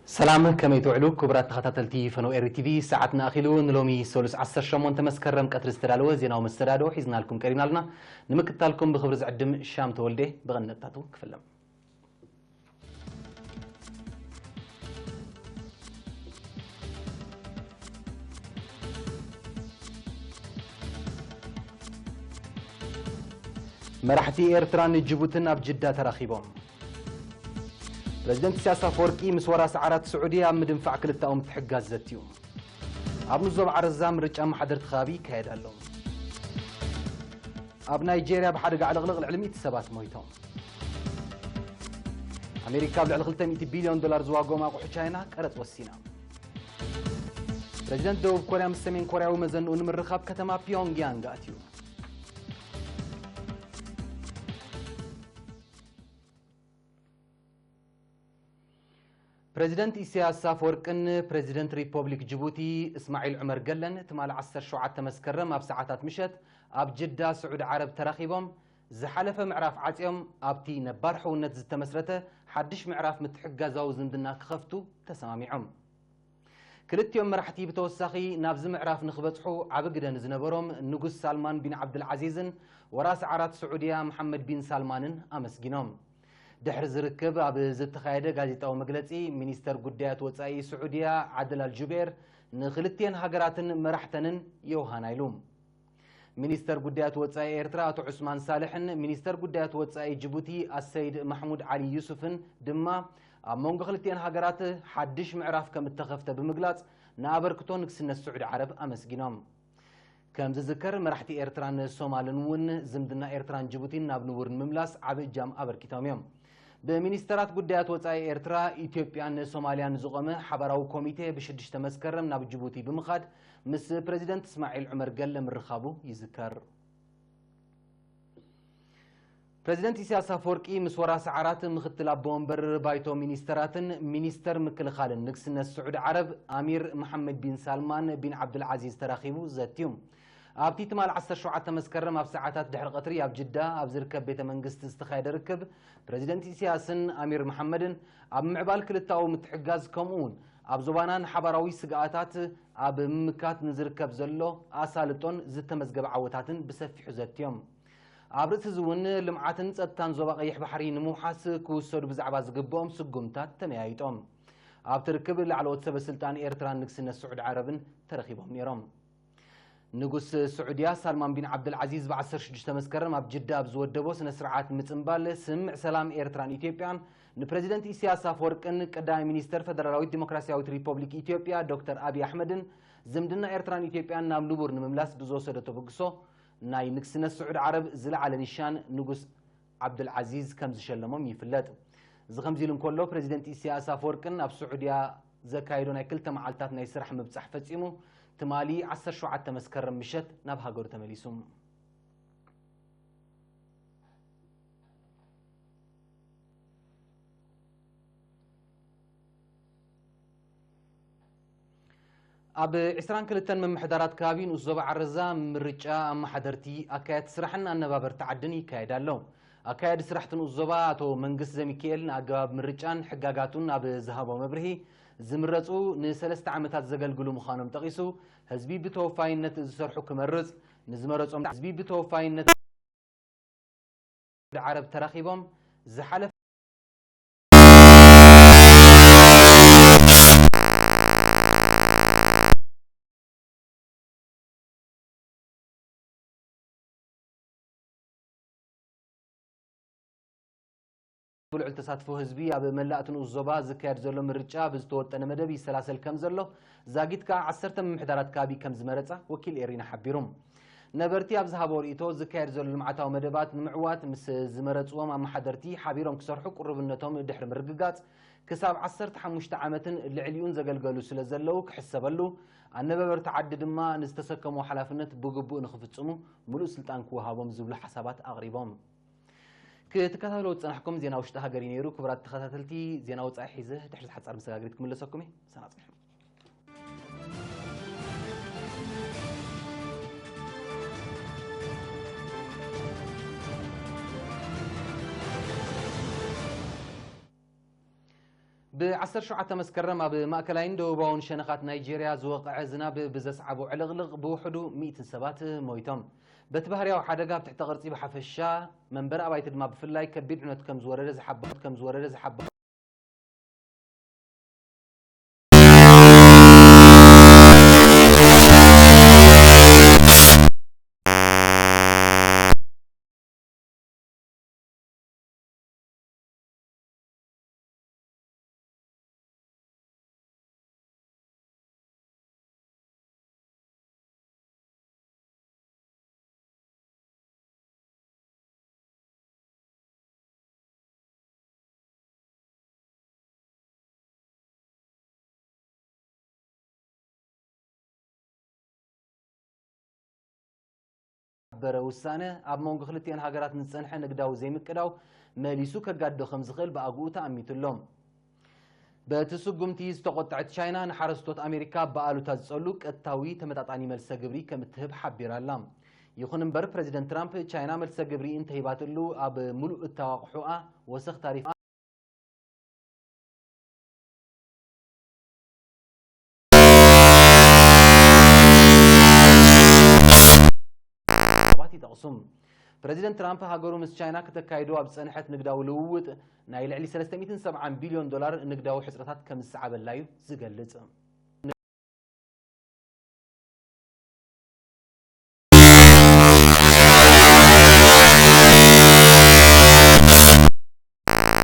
ሰላም፣ ከመይ ትውዕሉ ክቡራት ተኸታተልቲ ፈነው ኤሪ ቲቪ? ሰዓትና ኣኺሉ ንሎሚ ሰሉስ ዓሰርተ ሸሞንተ መስከረም ቀትሪ ዝተዳለወ ዜናዊ መሰዳድኦ ሒዝናልኩም ቀሪብና ኣለና። ንምክትታልኩም ብኽብሪ ዝዕድም ሻም ተወልደ። ብቐንዲ ነጥብታቱ ክፍለም። መራሕቲ ኤርትራን ጅቡትን ኣብ ጅዳ ተራኺቦም። ፕረዚደንት ኢሳያስ ኣፈወርቂ ምስ ወራሲ ዓራት ስዑዲ ኣብ ምድንፋዕ ክልተኣዊ ምትሕግጋዝ ዘትዩ። ኣብ ኑዞብ ዓረዛ ምርጫ ኣመሓደርቲ ከባቢ ይካየድ ኣሎ። ኣብ ናይጄርያ ብሓደጋ ዕልቕልቕ ልዕሊ ሚእቲ ሰባት ሞይቶም። ኣሜሪካ ኣብ ልዕሊ ክልተ ሚእቲ ቢልዮን ዶላር ዝዋግኦም ኣቑሑ ቻይና ቀረጽ ወሲና። ፕረዚደንት ደቡብ ኮርያ ምስ ሰሜን ኮርያዊ መዘንኡ ንምርኻብ ከተማ ፒዮንግያንግ ኣትዩ። ፕረዚደንት ኢሳያስ ኣፈወርቅን ፕረዚደንት ሪፐብሊክ ጅቡቲ እስማዒል ዑመር ገለን ትማሊ ዓሰርተ ሸውዓተ መስከረም ኣብ ሰዓታት ምሸት ኣብ ጅዳ ስዑዲ ዓረብ ተራኺቦም ዝሓለፈ ምዕራፍ ዓጽዮም ኣብቲ ነባር ሕውነት ዝተመስረተ ሓድሽ ምዕራፍ ምትሕግጋዛዊ ዝምድና ክኸፍቱ ተሰማሚዖም። ክልቲኦም መራሕቲ ብተወሳኺ ናብዚ ምዕራፍ ንኽበጽሑ ዓቢ ግደ ንዝነበሮም ንጉስ ሳልማን ቢን ዓብድልዓዚዝን ወራሲ ዓራት ስዑድያ መሓመድ ቢን ሳልማንን ኣመስጊኖም። ድሕሪ ዝርክብ ኣብ ዝተኻየደ ጋዜጣዊ መግለጺ ሚኒስተር ጉዳያት ወጻኢ ስዑድያ ዓድል ኣልጁቤር ንኽልቲኤን ሃገራትን መራሕተንን ዮሃና ኢሉ። ሚኒስተር ጉዳያት ወጻኢ ኤርትራ ኣቶ ዑስማን ሳልሕን ሚኒስተር ጉዳያት ወጻኢ ጅቡቲ ኣሰይድ ማሕሙድ ዓሊ ዩሱፍን ድማ ኣብ መንጎ ክልቲኤን ሃገራት ሓድሽ ምዕራፍ ከም እተኸፍተ ብምግላጽ ንኣበርክቶ ንግስነት ስዑዲ ዓረብ ኣመስጊኖም። ከም ዝዝከር መራሕቲ ኤርትራን ሶማልን እውን ዝምድና ኤርትራን ጅቡቲን ናብ ንቡር ንምምላስ ዓቢ እጃም ኣበርኪቶም እዮም። ብሚኒስተራት ጉዳያት ወጻኢ ኤርትራ፣ ኢትዮጵያን ሶማልያን ዝቖመ ሓባራዊ ኮሚቴ ብሽዱሽተ መስከረም ናብ ጅቡቲ ብምኻድ ምስ ፕረዚደንት እስማዒል ዑመር ገለ ምርኻቡ ይዝከር። ፕረዚደንት ኢሳያስ ኣፈወርቂ ምስ ወራሲ ዓራት ምኽትል ኣቦ ወንበር ባይቶ ሚኒስተራትን ሚኒስተር ምክልኻልን ንግስነት ስዑዲ ዓረብ ኣሚር መሓመድ ቢን ሳልማን ቢን ዓብዱልዓዚዝ ተራኺቡ ዘትዩ። ኣብቲ ትማል ዓሰርተ ሸውዓተ መስከረም ኣብ ሰዓታት ድሕሪ ቀትሪ ኣብ ጅዳ ኣብ ዝርከብ ቤተ መንግስቲ ዝተኻየደ ርክብ ፕረዚደንት ኢሳያስን ኣሚር መሓመድን ኣብ ምዕባል ክልታዊ ምትሕጋዝ ከምኡ እውን ኣብ ዞባና ንሓባራዊ ስግኣታት ኣብ ምምካት ንዝርከብ ዘሎ ኣሳልጦን ዝተመዝገበ ዓወታትን ብሰፊሑ ዘትዮም። ኣብ ርእሲ እዚ እውን ልምዓትን ጸጥታን ዞባ ቀይሕ ባሕሪ ንምውሓስ ክውሰዱ ብዛዕባ ዝግብኦም ስጉምታት ተመያይጦም። ኣብቲ ርክብ ላዕለዎት ሰበ ስልጣን ኤርትራን ንግስነት ስዑዲ ዓረብን ተረኺቦም ነይሮም። ንጉስ ስዑድያ ሳልማን ቢን ዓብደልዓዚዝ ብ ዓሰርተ ሽዱሽተ መስከረም ኣብ ጅዳ ኣብ ዝወደቦ ስነ ስርዓት ምጽንባል ስምምዕ ሰላም ኤርትራን ኢትዮጵያን ንፕረዚደንት ኢሳያስ ኣፈወርቅን ቀዳማይ ሚኒስተር ፈደራላዊት ዲሞክራሲያዊት ሪፐብሊክ ኢትዮጵያ ዶክተር ኣብይ ኣሕመድን ዝምድና ኤርትራን ኢትዮጵያን ናብ ንቡር ንምምላስ ብዝወሰዶ ተበግሶ ናይ ንግስነት ስዑዲ ዓረብ ዝለዓለ ኒሻን ንጉስ ዓብዱልዓዚዝ ከም ዝሸለሞም ይፍለጥ። እዚ ከምዚ ኢሉ እንከሎ፣ ፕረዚደንት ኢሳያስ ኣፈወርቅን ኣብ ስዑድያ ዘካየዶ ናይ ክልተ መዓልታት ናይ ስራሕ ምብጻሕ ፈጺሙ፣ ትማሊ ዓሰርተ ሸውዓተ መስከረም ምሸት ናብ ሃገሩ ተመሊሱ። ኣብ ዕስራን ክልተን ምምሕዳራት ከባቢ ንኡስ ዞባ ዓረዛ ምርጫ ኣመሓደርቲ፣ ኣካየድቲ ስራሕን ኣነባበርቲ ዓድን ይካየድ ኣሎ። ኣካያዲ ስራሕቲ ንኡስ ዞባ ኣቶ መንግስት ዘሚካኤል ንኣገባብ ምርጫን ሕጋጋቱን ኣብ ዝሃቦ መብርሂ፣ ዝምረፁ ንሰለስተ ዓመታት ዘገልግሉ ምዃኖም ጠቒሱ፣ ህዝቢ ብተወፋይነት ዝሰርሑ ክመርፅ፣ ንዝመረፆም ህዝቢ ብተወፋይነት ዓረብ ተራኺቦም ዝሓለፈ ብልዑል ተሳትፎ ህዝቢ ኣብ መላእ እቲ ንኡስ ዞባ ዝካየድ ዘሎ ምርጫ ብዝተወጠነ መደብ ይሰላሰል ከም ዘሎ ዛጊት ከኣ ዓሰርተ ምምሕዳራት ከባቢ ከም ዝመረጻ ወኪል ኤሪና ሓቢሩ። ነበርቲ ኣብ ዝሃቦ ርእይቶ ዝካየድ ዘሎ ልምዓታዊ መደባት ንምዕዋት ምስ ዝመረጽዎም ኣመሓደርቲ ሓቢሮም ክሰርሑ ቅሩብነቶም ድሕሪ ምርግጋጽ ክሳብ ዓሰርተ ሓሙሽተ ዓመትን ልዕሊኡን ዘገልገሉ ስለ ዘለዉ ክሕሰበሉ፣ ኣነባበርቲ ዓዲ ድማ ንዝተሰከምዎ ሓላፍነት ብግቡእ ንኽፍጽሙ ምሉእ ስልጣን ክወሃቦም ዝብሉ ሓሳባት ኣቕሪቦም። ክትከታተልዎ ዝጸናሕኩም ዜና ውሽጢ ሃገር እዩ ነይሩ። ክቡራት ተኸታተልቲ፣ ዜና ወጻኢ ሒዘ ድሕሪ ዝሓጻር መሰጋገሪት ክምለሰኩም እየ። ምሳና ጽንሑ። ብ ዓሰርተ ሸውዓተ መስከረም ኣብ ማእከላይን ደቡባውን ሸነኻት ናይጄርያ ዝወቕዐ ዝናብ ብዘስዓቦ ዕልቕልቕ ብውሕዱ ሚእትን ሰባት ሞይቶም። በቲ ባህርያዊ ሓደጋ ኣብ ትሕተ ቅርጺ ብሓፈሻ መንበሪ ኣባይቲ ድማ ብፍላይ ከቢድ ዕንወት ከም ዝወረደ ዝሓባ ከም ዝወረደ ዝሓባ በረ ውሳነ ኣብ መንጎ ክልቲኤን ሃገራት ንዝጸንሐ ንግዳዊ ዘይምቅዳው መሊሱ ከጋድዶ ከም ዝኽእል ብኣግኡ ተኣሚቱ ኣሎ። በቲ ስጉምቲ ዝተቖጠዐት ቻይና ንሓረስቶት ኣሜሪካ ብኣሉታ ዝጸሉ ቀጥታዊ ተመጣጣኒ መልሰ ግብሪ ከም እትህብ ሓቢራ ኣላ። ይኹን እምበር ፕረዚደንት ትራምፕ ቻይና መልሰ ግብሪ እንተሂባትሉ ኣብ ምሉእ እተዋቕሑኣ ወሰኽ ታሪፍ ሰባት ይጠቕሱ። ፕረዚደንት ትራምፕ ሃገሩ ምስ ቻይና ክተካይዶ ኣብ ዝጸንሐት ንግዳዊ ልውውጥ ናይ ልዕሊ ሰለስተ ሚእትን ሰብዓን ቢልዮን ዶላር ንግዳዊ ሕጽረታት ከም ዝሰዓበላ እዩ ዝገልጽ።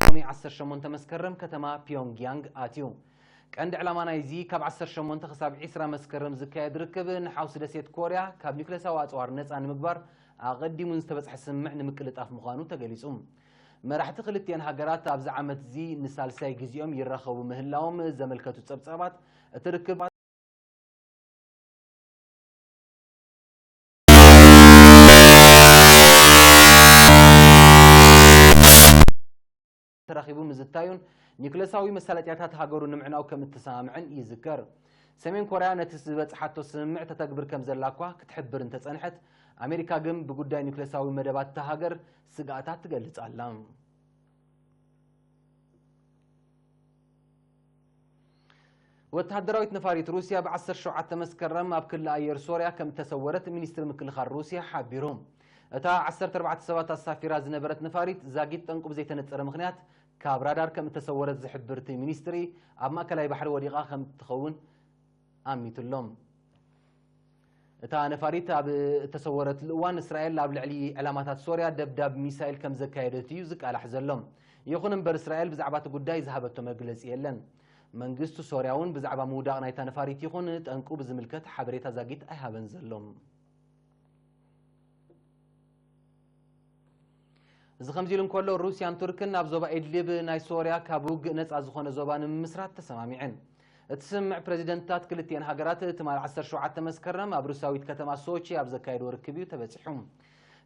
ሎሚ ዓሰርተ ሸሞንተ መስከረም ከተማ ፒዮንግያንግ ኣትዩ። ቀንዲ ዕላማ ናይዚ ካብ ዓሰርተ ሸሞንተ ክሳብ ዒስራ መስከረም ዝካየድ ርክብ ንሓውሲ ደሴት ኮርያ ካብ ኒውክለሳዊ ኣጽዋር ነጻ ንምግባር ኣቐዲሙ ዝተበጽሐ ስምምዕ ንምቅልጣፍ ምዃኑ ተገሊጹ። መራሕቲ ክልቲኤን ሃገራት ኣብዚ ዓመት እዚ ንሳልሳይ ግዜኦም ይራኸቡ ምህላዎም ዘመልከቱ ጸብጻባት እቲ ርክብ ተራኺቡ ምዝታዩን ኒውክለሳዊ መሳለጥያታት ሃገሩ ንምዕናው ከም እተሰማምዐን ይዝከር። ሰሜን ኮርያ ነቲ ዝበጽሓቶ ስምምዕ ተተግብር ከም ዘላ እኳ ክትሕብር እንተጸንሐት፣ ኣሜሪካ ግን ብጉዳይ ኒውክለሳዊ መደባት እታ ሃገር ስግኣታ ትገልጽ ኣላ። ወተሃደራዊት ነፋሪት ሩስያ ብ ዓሰርተ ሸውዓተ መስከረም ኣብ ክሊ ኣየር ሶርያ ከም እተሰወረት ሚኒስትሪ ምክልኻል ሩስያ ሓቢሩ። እታ ዓሰርተ ኣርባዕተ ሰባት ኣሳፊራ ዝነበረት ነፋሪት ዛጊት ጠንቁ ብዘይተነጸረ ምኽንያት ካብ ራዳር ከም እተሰወረት ዝሕብር እቲ ሚኒስትሪ፣ ኣብ ማእከላይ ባሕሪ ወዲቓ ከም እትኸውን ኣሚቱ ኣሎ። እታ ነፋሪት ኣብ እተሰወረትሉ እዋን፣ እስራኤል ኣብ ልዕሊ ዕላማታት ሶርያ ደብዳብ ሚሳይል ከም ዘካየደት እዩ ዝቃላሕ ዘሎ። ይኹን እምበር፣ እስራኤል ብዛዕባ እቲ ጉዳይ ዝሃበቶ መግለጺ የለን። መንግስቲ ሶርያ እውን ብዛዕባ ምውዳቕ ናይታ ነፋሪት ይኹን ጠንቁ ብዝምልከት ሓበሬታ ዛጊት ኣይሃበን ዘሎ። እዚ ከምዚ ኢሉ እንከሎ፣ ሩስያን ቱርክን ኣብ ዞባ ኢድሊብ ናይ ሶርያ ካብ ውግእ ነጻ ዝኾነ ዞባ ንምምስራት ተሰማሚዐን። እቲ ስምምዕ ፕረዚደንትታት ክልቲኤን ሃገራት ትማል ዓሰርተ ሸውዓተ መስከረም ኣብ ሩስያዊት ከተማ ሶቺ ኣብ ዘካየድዎ ርክብ እዩ ተበጺሑ።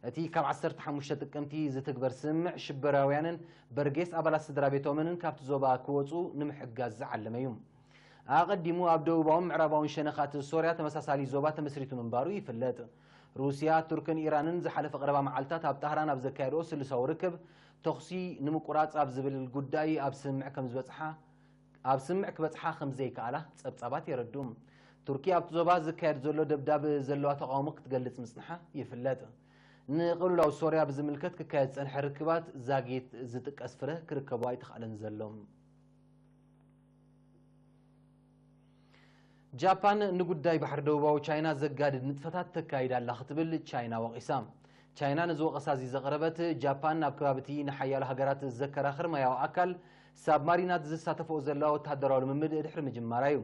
እቲ ካብ ዓሰርተ ሓሙሽተ ጥቅምቲ ዝትግበር ስምምዕ ሽበራውያንን በርጌስ ኣባላት ስድራ ቤቶምን ካብቲ ዞባ ክወጹ ንምሕጋዝ ዝዓለመ እዩ። ኣቐዲሙ ኣብ ደቡባውን ምዕራባውን ሸነኻት ሶርያ ተመሳሳሊ ዞባ ተመስሪቱ ምንባሩ ይፍለጥ። ሩስያ፣ ቱርክን ኢራንን ዝሓለፈ ቀረባ መዓልታት ኣብ ጣህራን ኣብ ዘካየድኦ ስሉሳዊ ርክብ፣ ተኹሲ ንምቁራጽ ኣብ ዝብል ጉዳይ ኣብ ስምምዕ ከም ዝበጽሓ ኣብ ስምምዕ ክበጽሓ ከም ዘይከኣላ ጸብጻባት የረድኡ። ቱርኪ ኣብቲ ዞባ ዝካየድ ዘሎ ደብዳብ ዘለዋ ተቓውሞ ክትገልጽ ምጽንሓ ይፍለጥ። ንቕልውላው ሶርያ ብዝምልከት ክካየድ ዝጸንሐ ርክባት ዛጊት ዝጥቀስ ፍረ ክርከቦ ኣይተኻእለን ዘሎ። ጃፓን ንጉዳይ ባሕሪ ደቡባዊ ቻይና ዘጋድድ ንጥፈታት ተካይድ ኣላ ክትብል ቻይና ወቒሳ። ቻይና ነዚ ወቐሳ እዚ ዘቕረበት፣ ጃፓን ናብ ከባቢ እቲ ንሓያሎ ሃገራት ዘከራኽር ማያዊ ኣካል ሳብማሪናት ዝሳተፍኦ ዘለዋ ወተሃደራዊ ልምምድ ድሕሪ ምጅማራ እዩ።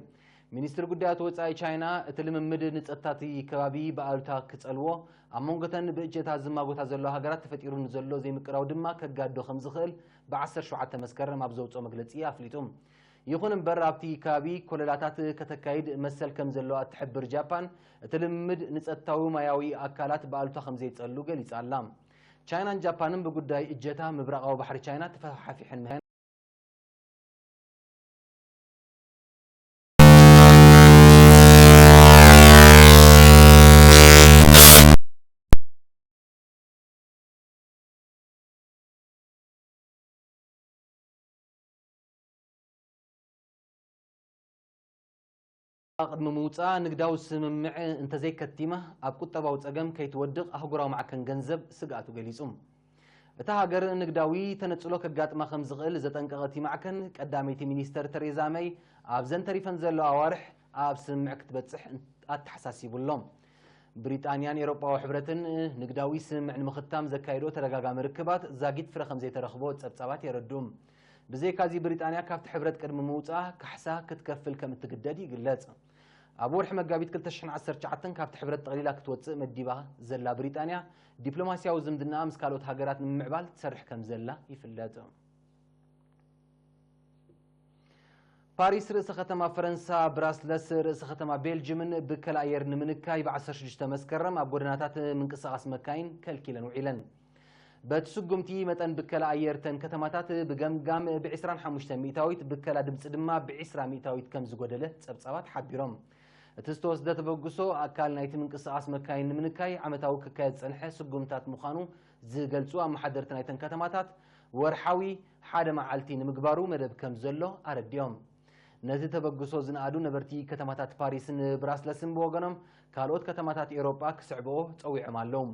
ሚኒስትሪ ጉዳያት ወጻኢ ቻይና፣ እቲ ልምምድ ንጸጥታ እቲ ከባቢ ብኣሉታ ክጸልዎ፣ ኣብ መንጎተን ብእጀታ ዝማጎታ ዘለዋ ሃገራት ተፈጢሩ ንዘሎ ዘይምቅራው ድማ ከጋድዶ ከም ዝኽእል ብ ዓሰርተ ሸውዓተ መስከረም ኣብ ዘውጽኦ መግለጺ ኣፍሊጡ። ይኹን እምበር፣ ኣብቲ ከባቢ ኮለላታት ከተካይድ መሰል ከም ዘለዋ እትሕብር ጃፓን፣ እቲ ልምምድ ንጸጥታዊ ማያዊ ኣካላት ብኣሉታ ከም ዘይጸሉ ገሊጻ ኣላ። ቻይናን ጃፓንን ብጉዳይ እጀታ ምብራቓዊ ባሕሪ ቻይና ተፈሓፊሐን ምህን ቅድሚ ምውጻኣ ንግዳዊ ስምምዕ እንተዘይከቲማ ኣብ ቁጠባዊ ጸገም ከይትወድቕ ኣህጉራዊ ማዕከን ገንዘብ ስግኣቱ ገሊጹ። እታ ሃገር ንግዳዊ ተነጽሎ ከጋጥማ ከም ዝኽእል ዘጠንቀቐ እቲ ማዕከን፣ ቀዳመይቲ ሚኒስተር ተሬዛ መይ ኣብዘን ተሪፈን ዘለዋ ኣዋርሕ ኣብ ስምምዕ ክትበጽሕ ኣተሓሳሲቡ ኣሎ። ብሪጣንያን ኤውሮጳዊ ሕብረትን ንግዳዊ ስምምዕ ንምኽታም ዘካየዶ ተደጋጋሚ ርክባት ዛጊት ፍረ ከም ዘይተረኽቦ ጸብጻባት የረድኡ። ብዘይካዚ ብሪጣንያ ካብቲ ሕብረት ቅድሚ ምውጻኣ ካሕሳ ክትከፍል ከም እትግደድ ይግለጽ። ኣብ ወርሒ መጋቢት ክልተ ሽሕን ዓሰርተ ትሽዓተን ካብቲ ሕብረት ጠቕሊላ ክትወጽእ መዲባ ዘላ ብሪጣንያ፣ ዲፕሎማስያዊ ዝምድናኣ ምስ ካልኦት ሃገራት ንምምዕባል ትሰርሕ ከም ዘላ ይፍለጥ። ፓሪስ ርእሰ ከተማ ፈረንሳ፣ ብራስለስ ርእሰ ከተማ ቤልጅምን ብከላ ኣየር ንምንካይ ብ ዓሰርተ ሽዱሽተ መስከረም ኣብ ጎደናታት ምንቅስቓስ መካይን ከልኪለን ውዒለን። በቲ ስጉምቲ መጠን ብከላ ኣየር ተን ከተማታት ብገምጋም ብ ዕስራን ሓሙሽተ ሚእታዊት፣ ብከላ ድምፂ ድማ ብ ዕስራ ሚእታዊት ከም ዝጎደለ ፀብፃባት ሓቢሮም። እቲ ዝተወስደ ተበግሶ ኣካል ናይቲ ምንቅስቓስ መካይን ንምንካይ ዓመታዊ ክካየድ ዝፀንሐ ስጉምታት ምዃኑ ዝገልፁ ኣመሓደርቲ ናይተን ከተማታት፣ ወርሓዊ ሓደ መዓልቲ ንምግባሩ መደብ ከም ዘሎ ኣረዲኦም። ነቲ ተበግሶ ዝነኣዱ ነበርቲ ከተማታት ፓሪስን ብራስለስን ብወገኖም፣ ካልኦት ከተማታት ኤውሮጳ ክስዕብኦ ጸዊዖም ኣለዉ።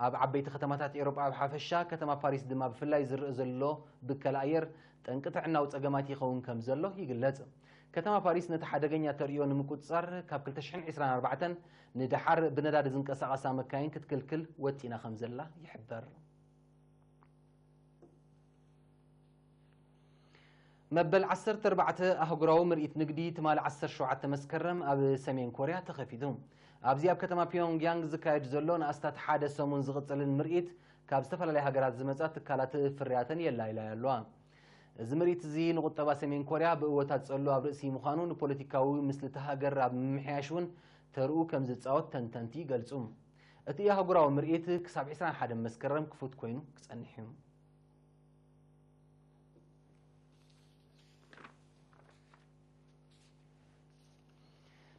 ኣብ ዓበይቲ ከተማታት ኤውሮጳ ብሓፈሻ፣ ከተማ ፓሪስ ድማ ብፍላይ ዝረኣ ዘሎ ብከላ ኣየር ጠንቂ ጥዕናዊ ጸገማት ይኸውን ከም ዘሎ ይግለጽ። ከተማ ፓሪስ ነቲ ሓደገኛ ተርእዮ ንምቁጽጻር፣ ካብ ክልተ ሽሕን ዕስራን ኣርባዕተን ንደሓር ብነዳዲ ዝንቀሳቐሳ መካይን ክትክልክል ወጢና ከም ዘላ ይሕበር። መበል ዓሰርተ ኣርባዕተ ኣህጉራዊ ምርኢት ንግዲ ትማሊ ዓሰርተ ሸውዓተ መስከረም ኣብ ሰሜን ኮርያ ተኸፊቱ። ኣብዚ ኣብ ከተማ ፒዮንግያንግ ዝካየድ ዘሎ ንኣስታት ሓደ ሰሙን ዝቕጽልን ምርኢት፣ ካብ ዝተፈላለያ ሃገራት ዝመጻ ትካላት ፍርያተን የላይላያ ኣለዋ። እዚ ምርኢት እዚ ንቁጠባ ሰሜን ኮርያ ብእወታት ጸሉ ኣብ ርእሲ ምዃኑ፣ ንፖለቲካዊ ምስሊ እታ ሃገር ኣብ ምምሕያሽ እውን ተርኡ ከም ዝጻወት ተንተንቲ ይገልጹ። እቲ ኣህጉራዊ ምርኢት ክሳብ ዕስራን ሓደን መስከረም ክፉት ኮይኑ ክጸንሕ እዩ።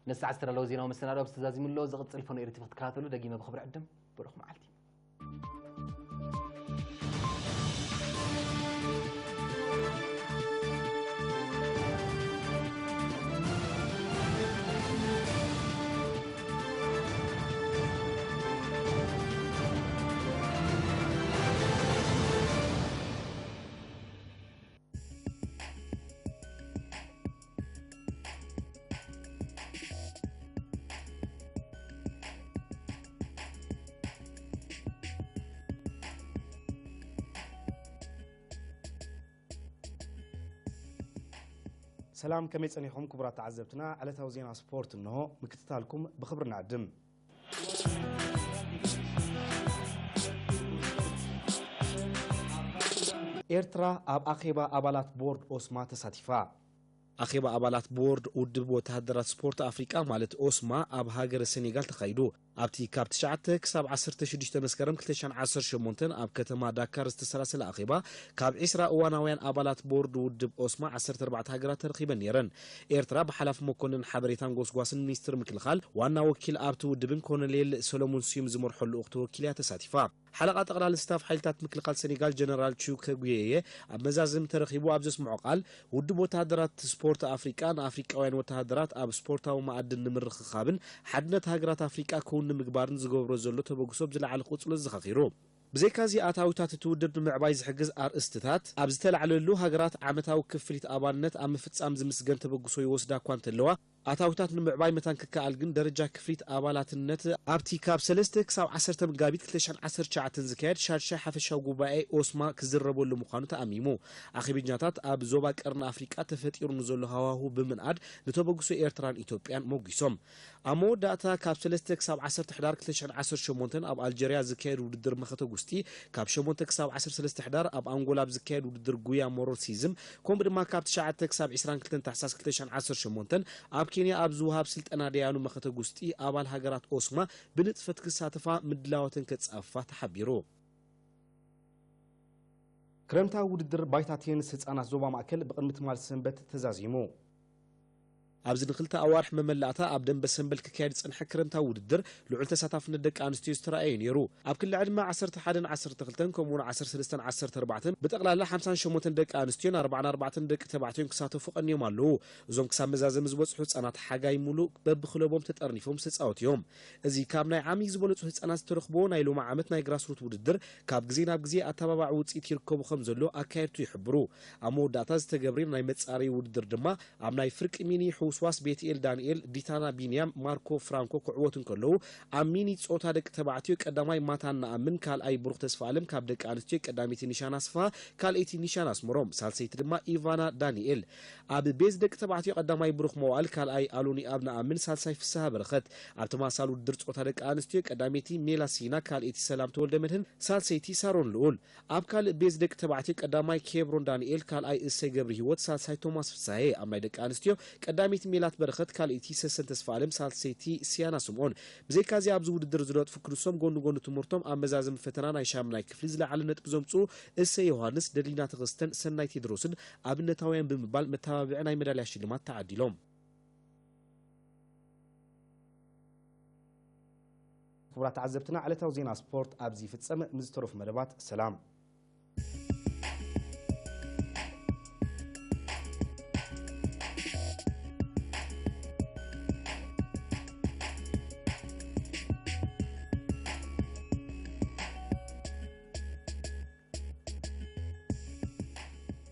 ነዚ ሰዓት ዝተዳለወ ዜናዊ መሰናድኦ ኣብዚ ተዛዚሙ ኣሎ። ዝቕጽል ፎኖ ኤሪ ቲቪ ክትከታተሉ ደጊመ ብኽብሪ ዕድም። ብሩኽ መዓልቲ። ሰላም፣ ከመይ ጸኒሕኩም ክቡራት ተዓዘብትና? ዕለታዊ ዜና ስፖርት እንሆ፣ ምክትታልኩም ብኽብሪ ንዕድም። ኤርትራ ኣብ ኣኼባ ኣባላት ቦርድ ኦስማ ተሳቲፋ። ኣኼባ ኣባላት ቦርድ ውድብ ወተሃደራት ስፖርት ኣፍሪቃ ማለት ኦስማ ኣብ ሃገረ ሴኔጋል ተኻይዱ። ኣብቲ ካብ ትሽዓተ ክሳብ ዓሰርተ ሽዱሽተ መስከረም ክልተ ሽሕን ዓሰርተ ሸሞንተን ኣብ ከተማ ዳካር ዝተሰላሰለ ኣኼባ፣ ካብ ዕስራ እዋናውያን ኣባላት ቦርድ ውድብ ኦስማ ዓሰርተ ኣርባዕተ ሃገራት ተረኺበን ነይረን። ኤርትራ ብሓላፊ መኮንን ሓበሬታን ጎስጓስን ሚኒስትር ምክልኻል ዋና ወኪል ኣብቲ ውድብን ኮሎኔል ሰሎሞን ስዩም ዝመርሖ ልኡኽ ተወኪል እያ ተሳቲፋ። ሓለቓ ጠቕላሊ ስታፍ ሓይልታት ምክልኻል ሴኔጋል ጀነራል ቹከ ጉየየ ኣብ መዛዘሚ ተረኺቡ ኣብ ዘስምዖ ቃል፣ ውድብ ወተሃደራት ስፖርት ኣፍሪቃ ንኣፍሪቃውያን ወተሃደራት ኣብ ስፖርታዊ መኣድን ንምርኽኻብን ሓድነት ሃገራት ኣፍሪቃ ክውን ንምግባርን ዝገብሮ ዘሎ ተበግሶ ብዝለዓለ ክቕጽሎ ዘኻኺሩ። ብዘይካዚ ኣታዊታት እቲ ውድብ ንምዕባይ ዝሕግዝ ኣርእስትታት ኣብ ዝተላዕለሉ፣ ሃገራት ዓመታዊ ክፍሊት ኣባልነት ኣብ ምፍጻም ዝምስገን ተበግሶ ይወስዳ እኳ እንተለዋ፣ ኣታዊታት ንምዕባይ መታን ክከኣል ግን ደረጃ ክፍሊት ኣባላትነት ኣብቲ ካብ ሰለስተ ክሳብ ዓሰርተ መጋቢት ክልተ ሽሕን ዓሰርተ ትሽዓተን ዝካየድ ሻድሻይ ሓፈሻዊ ጉባኤ ኦስማ ክዝረበሉ ምዃኑ ተኣሚሙ። ኣኼበኛታት ኣብ ዞባ ቀርኒ ኣፍሪቃ ተፈጢሩ ንዘሎ ሃዋሁ ብምንኣድ ንተበግሶ ኤርትራን ኢትዮጵያን ሞጒሶም። ኣብ መወዳእታ ካብ ሰለስተ ክሳብ ዓሰርተ ሕዳር ክልተ ሽሕን ዓሰርተ ሸሞንተን ኣብ ኣልጀርያ ዝካየድ ውድድር መኸተ ጉስጢ፣ ካብ ሸሞንተ ክሳብ ዓሰርተ ሰለስተ ሕዳር ኣብ ኣንጎላ ኣብ ዝካየድ ውድድር ጉያ ሞሮሲዝም፣ ከምኡ ድማ ካብ ትሽዓተ ክሳብ ዕስራን ክልተን ታሕሳስ ክልተ ሽሕን ዓሰርተ ሸሞንተን ኣብ ኬንያ ኣብ ዝወሃብ ስልጠና ደያኑ መኸተ ጉስጢ ኣባል ሃገራት ኦስማ ብንጥፈት ክሳተፋ ምድላዋተን ከጻፍፋ ተሓቢሩ። ክረምታዊ ውድድር ባይታ ቴንስ ህጻናት ዞባ ማእከል ብቕድሚ ትማል ሰንበት ተዛዚሙ። ኣብዚ ንክልተ ኣዋርሕ መመላእታ ኣብ ደንበ ሰምበል ክካየድ ዝጸንሐ ክረምታዊ ውድድር ልዑል ተሳታፍነት ደቂ ኣንስትዮ ዝተራእየ ነይሩ። ኣብ ክሊ ዕድመ ዓሰርተ ሓደን ዓሰርተ ክልተን ከምኡውን ዓሰርተ ሰለስተን ዓሰርተ ኣርባዕተን ብጠቕላላ ሓምሳን ሸሞንተን ደቂ ኣንስትዮን ኣርባዓን ኣርባዕተን ደቂ ተባዕትዮን ክሳተፉ ቀንዮም ኣለዉ። እዞም ክሳብ መዛዘሚ ዝበጽሑ ህጻናት ሓጋይ ሙሉእ በብክለቦም ተጠርኒፎም ዝተጻወቱ እዮም። እዚ ካብ ናይ ዓሚ ዝበለጹ ህጻናት ዝተረኽቦ ናይ ሎሚ ዓመት ናይ ግራስሩት ውድድር ካብ ግዜ ናብ ግዜ ኣተባባዒ ውጽኢት ይርከቡ ከም ዘሎ ኣካየድቱ ይሕብሩ። ኣብ መወዳእታ ዝተገብረ ናይ መጻረዪ ውድድር ድማ ኣብ ናይ ፍርቂ ሚኒ ሕውስዋስ ቤትኤል ዳንኤል፣ ዲታና ቢንያም፣ ማርኮ ፍራንኮ ክዕወቱ እንከለዉ፣ ኣብ ሚኒ ጾታ ደቂ ተባዕትዮ ቀዳማይ ማታን ነኣምን፣ ካልኣይ ብሩኽ ተስፋ ኣለም ካብ ደቂ ኣንስትዮ ቀዳመይቲ ኒሻን ኣስፋ፣ ካልኣይቲ ኒሻን ኣስመሮም፣ ሳልሰይቲ ድማ ኢቫና ዳንኤል። ኣብ ቤዝ ደቂ ተባዕትዮ ቀዳማይ ብሩኽ መዋእል፣ ካልኣይ ኣሎኒ ኣብ ነኣምን፣ ሳልሳይ ፍስሃ በረኸት። ኣብ ተማሳል ውድድር ጾታ ደቂ ኣንስትዮ ቀዳመይቲ ሜላ ሲና፣ ካልኣይቲ ሰላም ተወልደ መድህን፣ ሳልሰይቲ ሳሮን ልኡል። ኣብ ካልእ ቤዝ ደቂ ተባዕትዮ ቀዳማይ ኬብሮን ዳንኤል፣ ካልኣይ እሰይ ገብሪ ህይወት፣ ሳልሳይ ቶማስ ፍሳሄ። ኣብ ናይ ደቂ ኣንስትዮ ቀዳመይቲ ሜላት በረኸት፣ ካልኣይቲ ሰሰን ተስፋ ኣለም፣ ሳልሰይቲ ሲያና ስምኦን። ብዘይካዚ ኣብዚ ውድድር ዝነጥፉ ክንሶም ጎኒ ጎኒ ትምህርቶም ኣብ መዛዘሚ ፈተና ናይ ሻምናይ ክፍሊ ዝለዓለ ነጥቢ ዘምጽኡ እሰይ ዮሃንስ፣ ደሊና ተኸስተን ሰናይ ቴድሮስን ኣብነታውያን ብምባል መተባብዒ ናይ መዳልያ ሽልማት ተዓዲሎም። ክቡራት ተዓዘብትና፣ ዕለታዊ ዜና ስፖርት ኣብዚ ይፍጸም። ምስ ዝተረፉ መደባት ሰላም።